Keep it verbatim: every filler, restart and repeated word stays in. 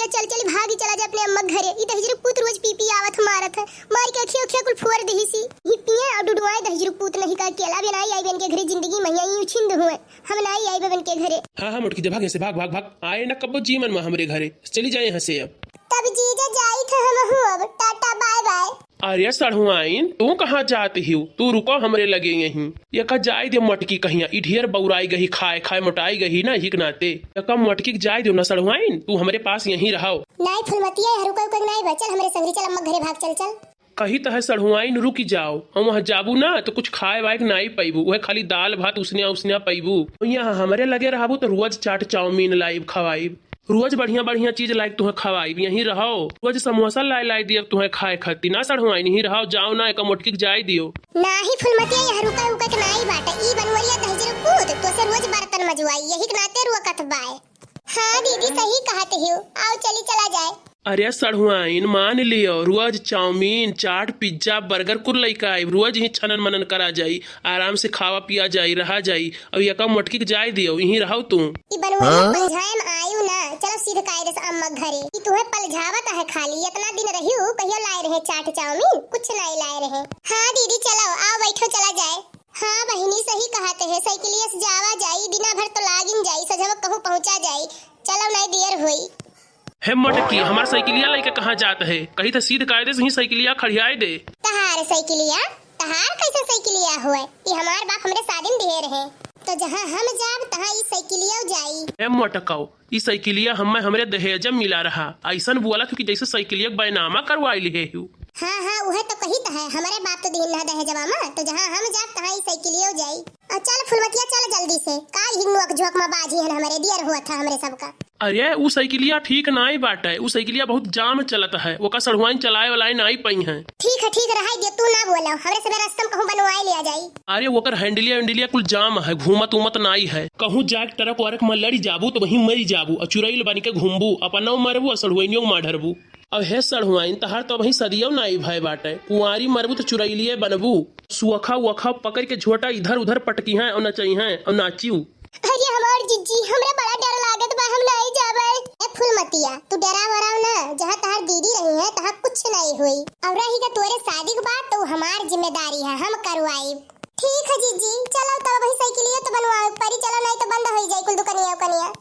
चल चल भागी चला जाए अपने अम्मा के घरे। ई दहिजरू पूत रोज पी पी आवत ह, मार के अखिया उखिया कुल फोर दिहिसी। ई पिए अउर डुडुआए दहिजरू पूत, नहीं का अकेला भी नाई आइब इनके घरे जिंदगी में, यहीं उछिंद हुए। हम नाई आइब इनके घरे। हाँ हाँ मोटकी, जा भाग यहाँ से, भाग भाग भाग। आए ना कब्बो जीवन में हमरे घरे, चली जाए यहाँ से अब। तब जीजा जाई थे हम हूँ अब, टाटा बाय बाय। अरे सढ़ुआइन, तू कहाँ जात हिउ? तू रुको हमरे लगे यहीं। यका जाए दे मोटकी कहिया, ई ढेर बौराई गही, खाए खाए मोटाई गही ना, यही के नाते। यका मोटकी के जाए दो ना सढ़ुआइन, तू हमरे पास यहीं रहो। नाई फुलमतिया, यहाँ रुका उका के नाई बा, चल हमरे संगरी चल, अम्मा घरे भाग चल चल। कही त है सढ़ुआइन रुकि जाओ, हम वहाँ जाबू ना तो कुछ खाए वाए के नाई पइबू, वह खाली दाल भात उसन्या उसन्या पइबू। यहाँ हमरे लगे रहबू तो रोज चाट चाउमीन लाइब खवाइब। रोज बढ़िया बढ़िया चीज लाइक तुहें खवाइब, यहीं रहो। रोज समोसा लाए लाए दियब तुहें खाए खातिर। ना सढ़ुआइन, यहीं रहो, जाओ ना, एका मोटकी के जाए दियो। नाही फुलमतिया, यहाँ रुका उका के नाई बाटे। ई बनवरिया दहिजरू पूत तोसे रोज बर्तन मजवाई, यही के नाते रुआ कत बाय। हाँ दीदी, सही कहत हियो, आओ चली चला जाए। अरे सढ़ुआइन, मान लियो, रोज चाउमीन, चाट, पिज्जा, बर्गर कुल लइका आइब, रोज ही छनन मनन करा जाई, आराम से खावा पिया जाई, रहा जाई। अब यका मोटकी के जाए दियो, यहीं रहो तू। ई बनवरिया पलझाए में आयु ना, चलो सीध कायदे से अम्मा घरे। ई तुहे पलझावत है खाली, इतना दिन रहियो, कहियो लाए रहे चाट चाउमीन, कुछ नाई लाए रहे। हाँ दीदी चलो, आओ बैठो चला जाए। हाँ बहिनी सही कहत है, साइकिलिया से जावा जाई, दिना भर तो लागिन जाई, सझवा कहूँ पहुँचा जाई, चलो नाई देर होई। हे मोटकी, हमार साइकिलिया लइके कहाँ जात है? कही त सीध कायदे से ही साइकिलिया खड़ियाए दे। तहार साइकिलिया? तहार कैसे साइकिलिया होए? ई हमार बाप हमरे शादी में दिहे रहे। तो जहाँ हम जाब, तहाँ ई साइकिलिया जाई। हे मोटकाओ, ई साइकिलिया हमें हमरे दहेज में मिला रहा। ऐसन बोलत हूँ कि जैसे साइकिलिया के बैनामा करवाई लिहे हूँ। हाँ, हाँ, उहे तो कही त है, हमरे बाप तो दिहिन रहा दहेजवा में, तो जहाँ हम जाब, तहाँ ई साइकिलिया जाई। आ चल फुलमतिया, चल जल्दी से, का ही नोक झोंक में बाजी हन हमरे, दियर हुआ था हमरे सबका। अरे, ऊ साइकिलिया ठीक नाई बाटे, ऊ साइकिलिया बहुत जाम चलत है, ओका सढ़ुआइन चलाए वाला नाई पइहैं। ठीक है, ठीक है, रहाई दियो, तू ना बोलो, हमरे सबे रास्ता में कहूँ बनवाए लिया जाई। अरे, ओकर हैंडलिया वैंडलिया कुल जाम है, घूमत उमत नाई है, कहूँ जाके ट्रक वरक में लड़ी जाबू तो वहीं मरी जाबू, और चुरैल बन के घूमबू, अपनौ मरबू और सढ़ुआइनियों मार ढरबू। अब हे सढ़ुआइन, तहार तो अबहीं सदियो नाई भय बाटे। कुंवारी मरबू तो चुरैलिये बनबू। सुअखा उअखा पकड़ के झोटा इधर उधर पटकिहैं और नचइहैं और नाचिउ। अरे हमार जिज्जी, हमरा बड़ा डर लागत बा, हम नाई जाबै। ए फुलमतिया, तू डराव वराव ना, जहाँ तहार दीदी रही है, तहाँ कुछ नाई होई। और रही का तोरे शादी के बाद, तो हमार जिम्मेदारी है, हम करवाइब। ठीक है जिज्जी, चलो तब अबहीं साइकिलिया तो बनवावे परी, चलो नाई तो बंद होई जाई कुल दुकनिया उकनिया।